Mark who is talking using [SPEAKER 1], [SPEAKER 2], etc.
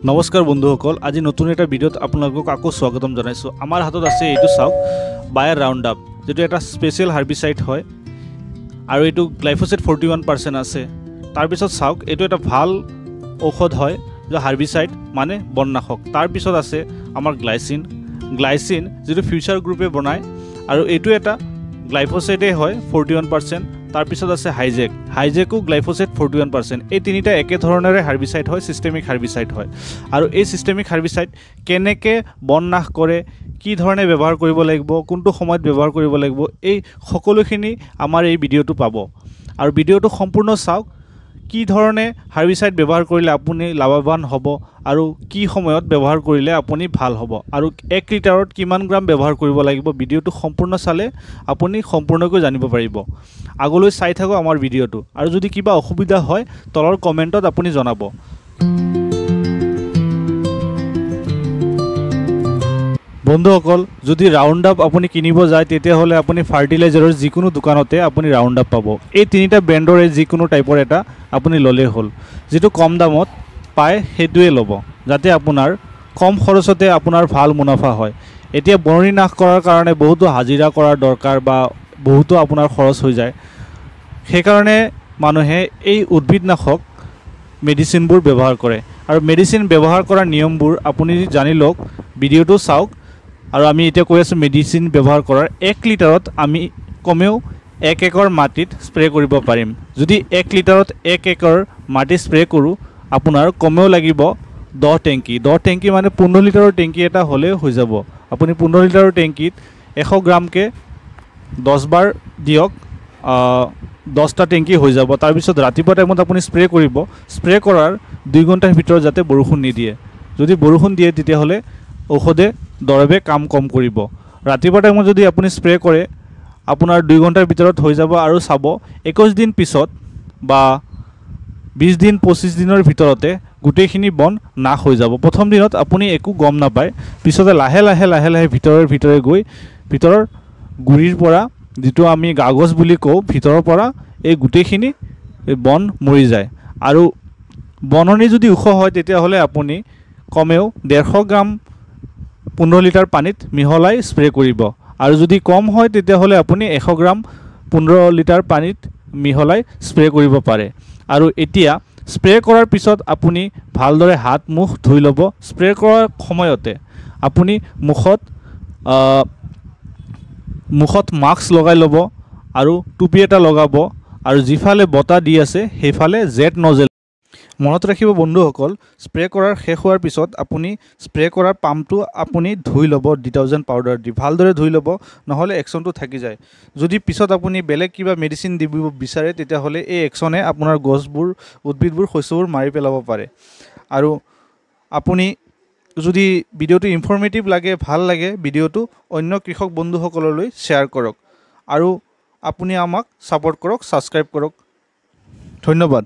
[SPEAKER 1] নমস্কাৰ বন্ধুসকল, আজি নতুন এটা ভিডিঅ'ত আপোনালোকক আকৌ স্বাগতম জনাইছোঁ। আমাৰ হাতত আছে এইটো চাওক বায়াৰ ৰাউণ্ড আপ, যিটো এটা স্পেচিয়েল হাৰ্বিচাইড হয় আৰু এইটো গ্লাইফোচেট 41% আছে। তাৰপিছত চাওক এইটো এটা ভাল ঔষধ হয়, যে হাৰ্বিচাইড মানে বননাশক। তাৰপিছত আছে আমাৰ গ্লাইচিন, গ্লাইচিন যিটো ফিউচাৰ গ্ৰুপে বনায় আৰু এইটো এটা গ্লাইফোচেটেই হয় 41%। তাৰপিছত আছে হাইজেক, হাইজেকো গ্লাইফোচেট 41%। এই তিনিটা একেধৰণেৰে হাৰ্বিচাইড হয়, চিষ্টেমিক হাৰ্বিচাইড হয়। আৰু এই চিষ্টেমিক হাৰ্বিচাইড কেনেকৈ বন নাশ কৰে, কি ধৰণে ব্যৱহাৰ কৰিব লাগিব, কোনটো সময়ত ব্যৱহাৰ কৰিব লাগিব, এই সকলোখিনি আমাৰ এই ভিডিঅ'টো পাব। আৰু ভিডিঅ'টো সম্পূৰ্ণ চাওক, কি ধৰণে হাৰ্বিচাইড ব্যৱহাৰ কৰিলে আপুনি লাভৱান হ'ব আৰু কি সময়ত ব্যৱহাৰ কৰিলে আপুনি ভাল হ'ব আৰু 1 লিটাৰত কিমান গ্ৰাম ব্যৱহাৰ কৰিব লাগিব, ভিডিঅ'টো সম্পূৰ্ণ চালে আপুনি সম্পূৰ্ণকৈ জানিব পাৰিব। আগলৈ চাই থাকক আমাৰ ভিডিঅ'টো আৰু যদি কিবা অসুবিধা হয় তলৰ কমেণ্টত আপুনি জনাব। বন্ধুসকল, যদি ৰাউণ্ড আপ আপুনি কিনিব যায় তেতিয়াহ'লে আপুনি ফাৰ্টিলাইজাৰৰ যিকোনো দোকানতে আপুনি ৰাউণ্ড আপ পাব। এই তিনিটা ব্ৰেণ্ডৰে যিকোনো টাইপৰ এটা আপুনি ল'লেই হ'ল, যিটো কম দামত পায় সেইটোৱে ল'ব, যাতে আপোনাৰ কম খৰচতে আপোনাৰ ভাল মুনাফা হয়। এতিয়া বননি নাশ কৰাৰ কাৰণে বহুতো হাজিৰা কৰাৰ দৰকাৰ বা বহুতো আপোনাৰ খৰচ হৈ যায়, সেইকাৰণে মানুহে এই উদ্ভিদনাশক মেডিচিনবোৰ ব্যৱহাৰ কৰে। আৰু মেডিচিন ব্যৱহাৰ কৰাৰ নিয়মবোৰ আপুনি জানি লওক, ভিডিঅ'টো চাওক। আৰু আমি এতিয়া কৈ আছোঁ মেডিচিন ব্যৱহাৰ কৰাৰ 1 লিটাৰত আমি কমেও 1 একৰ মাটিত স্প্ৰে কৰিব পাৰিম। যদি 1 লিটাৰত 1 একৰ মাটি স্প্ৰে কৰোঁ, আপোনাৰ কমেও লাগিব 10 টেংকি। 10 টেংকি মানে 15 লিটাৰৰ টেংকি এটা হ'লেও হৈ যাব। আপুনি 15 লিটাৰৰ টেংকিত 100 গ্ৰামকৈ 10 বাৰ দিয়ক, 10টা টেংকি হৈ যাব। তাৰপিছত ৰাতিপুৱা টাইমত আপুনি স্প্ৰে কৰিব। স্প্ৰে কৰাৰ 2 ঘণ্টাৰ ভিতৰত যাতে বৰষুণ নিদিয়ে। যদি বৰষুণ দিয়ে তেতিয়াহ'লে ঔষধে দৰৱে কাম কম কৰিব। ৰাতিপুৱা টাইমত যদি আপুনি স্প্ৰে কৰে আপোনাৰ 2 ঘণ্টাৰ ভিতৰত হৈ যাব। আৰু চাব 21 দিন পিছত বা 20 দিন 25 দিনৰ ভিতৰতে গোটেইখিনি বন নাশ হৈ যাব। প্ৰথম দিনত আপুনি একো গম নাপায়, পিছতে লাহে লাহে লাহে লাহে ভিতৰে ভিতৰে গৈ ভিতৰৰ গুৰিৰ পৰা, যিটো আমি গাগজ বুলি কওঁ, ভিতৰৰ পৰা এই গোটেইখিনি বন মৰি যায়। আৰু বননি যদি ওখ হয় তেতিয়াহ'লে আপুনি কমেও 150 গ্ৰাম 15 লিটাৰ পানীত মিহলাই স্প্ৰে কৰিব। আৰু যদি কম হয় তেতিয়াহ'লে আপুনি 100 গ্ৰাম 15 লিটাৰ পানীত মিহলাই স্প্ৰে কৰিব পাৰে। আৰু এতিয়া স্প্ৰে কৰাৰ পিছত আপুনি ভালদৰে হাত মুখ ধুই ল'ব। স্প্ৰে কৰাৰ সময়তে আপুনি মুখত মাস্ক লগাই ল'ব আৰু টুপি এটা লগাব আৰু যিফালে বতাহ দি আছে সেইফালে জেট নজেল। মনত ৰাখিব বন্ধুসকল, স্প্ৰে কৰাৰ শেষ হোৱাৰ পিছত আপুনি স্প্ৰে কৰাৰ পাম্পটো আপুনি ধুই ল'ব, ডিটাৰজেণ্ট পাউডাৰ দি ভালদৰে ধুই ল'ব, নহ'লে একশ্যনটো থাকি যায়। যদি পিছত আপুনি বেলেগ কিবা মেডিচিন দিব বিচাৰে তেতিয়াহ'লে এই একশ্যনে আপোনাৰ গছবোৰ, উদ্ভিদবোৰ, শস্যবোৰ মাৰি পেলাব পাৰে। আৰু আপুনি যদি ভিডিঅ'টো ইনফৰ্মেটিভ লাগে, ভাল লাগে, ভিডিঅ'টো অন্য কৃষক বন্ধুসকললৈ শ্বেয়াৰ কৰক আৰু আপুনি আমাক ছাপোৰ্ট কৰক, ছাবস্ক্ৰাইব কৰক। ধন্যবাদ।